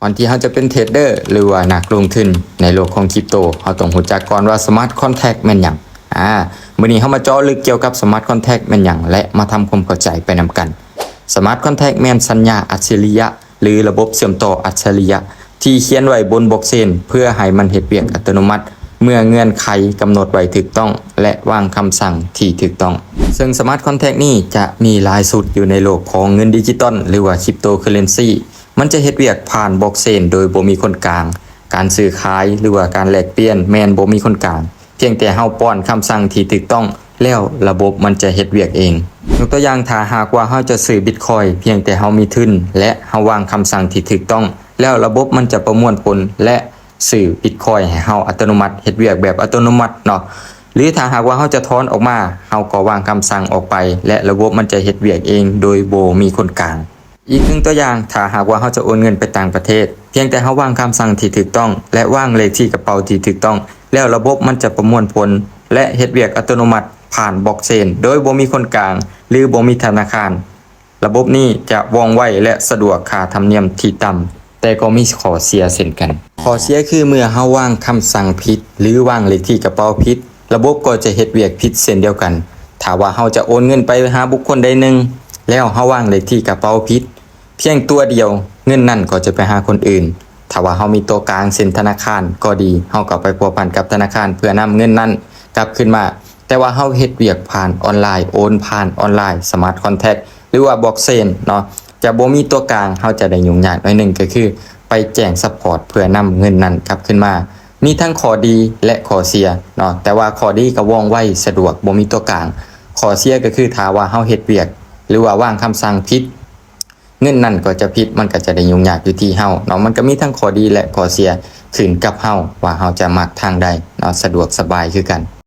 ກ່ອນທີ່ເຮົາຈະເປັນເທຣດເດີ ຫຼືວ່ານັກລົງທຶນໃນໂລກຂອງຄຣິບໂຕ, ເຮົາຕ້ອງຮູ້ຈັກກ່ອນວ່າ Smart Contract ແມ່ນຫຍັງ. ອາ, ມື້ນີ້ເຮົາມາເຈາະເລິກກ່ຽວກັບ Smart Contract ແມ່ນຫຍັງ ແລະ ມາທຳຄວາມເຂົ້າໃຈໄປນຳກັນ. Smart Contract ແມ່ນສັນຍາອັດສະລິຍະ ຫຼື ລະບົບເຊື່ອມຕໍ່ອັດສະລິຍະ ທີ່ຂຽນໄວ້ບົນບລັອກເຊນ ເພື່ອໃຫ້ມັນເຮັດວຽກອັດຕະໂນມັດ ເມື່ອເງື່ອນໄຂກຳນົດໄວ້ຖືກຕ້ອງ ແລະ ວາງຄຳສັ່ງທີ່ຖືກຕ້ອງ. ເຊິ່ງ Smart Contract ນີ້ຈະມີຫຼາຍຊຸດຢູ່ໃນໂລກຂອງເງິນດິຈິຕອນ ຫຼືວ່າ Cryptocurrency. ມັນຈະເຮັດວຽກຜ່ານບລັອກເຊນໂດຍບໍ່ມີຄົນກາງ. ການຊື້ຂາຍ ຫຼືວ່າການແລກປ່ຽນແມ່ນບໍ່ມີຄົນກາງ. ພຽງແຕ່ເຮົາປ້ອນຄຳສັ່ງທີ່ຖືກຕ້ອງ ແລ້ວລະບົບມັນຈະເຮັດວຽກເອງ. ຍົກຕົວຢ່າງ, ຖ້າຫາກວ່າເຮົາຈະຊື້ບິດຄອຍ ພຽງແຕ່ເຮົາມີທຶນ ແລະ ເຮົາວາງຄຳສັ່ງທີ່ຖືກຕ້ອງ ແລ້ວລະບົບມັນຈະປະມວນຜົນ ແລະ ຊື້ບິດຄອຍໃຫ້ເຮົາອັດຕະໂນມັດ, ເຮັດວຽກແບບອັດຕະໂນມັດເນາະ. ຫຼື ຖ້າຫາກວ່າເຮົາຈະຖອນອອກມາ, ເຮົາກໍວາງຄຳສັ່ງອອກໄປ ແລະ ລະບົບມັນຈະເຮັດວຽກເອງໂດຍບໍ່ມີຄົນກາງ. ອີກໜຶ່ງຕົວຢ່າງ, ຖ້າຫາກວ່າເຮົາຈະໂອນເງິນໄປຕ່າງປະເທດ, ພຽງແຕ່ເຮົາວາງຄຳສັ່ງທີ່ຖືກຕ້ອງ ແລະ ວາງເລກທີ່ກະເປົາທີ່ຖືກຕ້ອງ, ແລ້ວລະບົບມັນຈະປະມວນຜົນ ແລະ ເຮັດວຽກອັດຕະໂນມັດຜ່ານບລັອກເຊນ ໂດຍບໍ່ມີຄົນກາງ ຫຼື ບໍ່ມີທະນາຄານ. ລະບົບນີ້ຈະວ່ອງໄວ ແລະ ສະດວກ, ຄ່າທຳນຽມທີ່ຕ່ຳ, ແຕ່ກໍມີຂໍ້ເສຍເຊັ່ນກັນ. ຂໍ້ເສຍຄືເມື່ອເຮົາວາງຄຳສັ່ງຜິດ ຫຼື ວາງເລກທີ່ກະເປົາຜິດ, ລະບົບກໍຈະເຮັດວຽກຜິດເຊັ່ນດຽວກັນ. ຖ້າວ່າເຮົາຈະໂອນເງິນໄປຫາບຸກຄົນໃດໜຶ່ງ ແລ້ວເຮົາວາງເລກທີ່ກະເປົາຜິດ ພຽງຕົວດຽວ, ເງິນນັ້ນກໍຈະໄປຫາຄົນອື່ນ. ຖ້າວ່າເຮົາມີຕົວກາງ ເຊັ່ນ ທະນາຄານກໍດີ, ເຮົາກໍໄປພົວພັນກັບທະນາຄານເພື່ອນຳເງິນນັ້ນກັບຄືນມາ. ແຕ່ວ່າເຮົາເຮັດວຽກຜ່ານອອນລາຍ, ໂອນຜ່ານອອນລາຍ, Smart Contract ຫຼືວ່າບລັອກເຊນເນາະ, ຈະບໍ່ມີຕົວກາງ, ເຮົາຈະໄດ້ຫຍຸ້ງຍາກໜ້ອຍໜຶ່ງ, ກໍຄືໄປແຈ້ງ support ເພື່ອນຳເງິນນັ້ນກັບຄືນມາ. ມີທັງຂໍ້ດີ ແລະ ຂໍ້ເສຍເນາະ, ແຕ່ວ່າຂໍ້ດີກໍວ່ອງໄວ, ສະດວກ, ບໍ່ມີຕົວກາງ. ຂໍ້ເສຍກໍຄືຖ້າວ່າເຮົາເຮັດວຽກ ຫຼືວ່າວາງຄຳສັ່ງຜິດ, ເງິນນັ້ນກໍຈະຜິດ, ມັນກໍຈະໄດ້ຫຍຸ້ງຍາກຢູ່ທີ່ເຮົາເນາະ. ມັນກໍມີທັງຂໍ້ດີ ແລະ ຂໍ້ເສຍ, ຂຶ້ນກັບເຮົາວ່າເຮົາຈະມັກທາງໃດເນາະ, ສະດວກສະບາຍຄືກັນ.